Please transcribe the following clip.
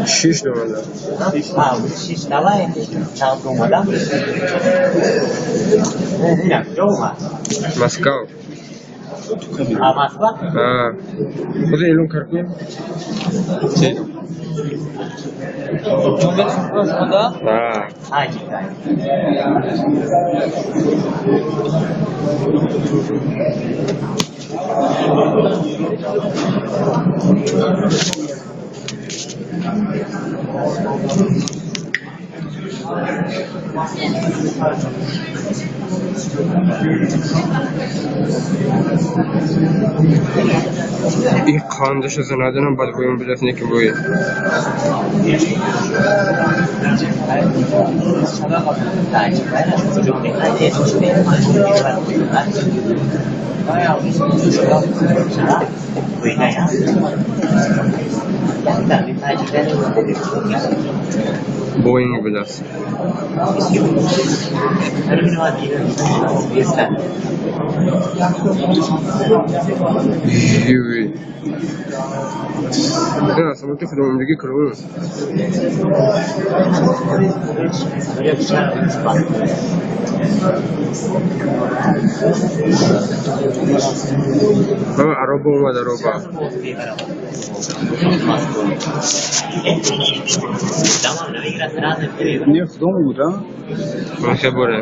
Шиш домада. Москва. Худи эълон кард ку? И қандаша занаданам бадбӯён будааст, не ки бӯи. Боинг будааст. Юи. Не, самолёти худомондагӣ кунун. Ароба омад, ароба. Не, худом буд, а? Хеборе.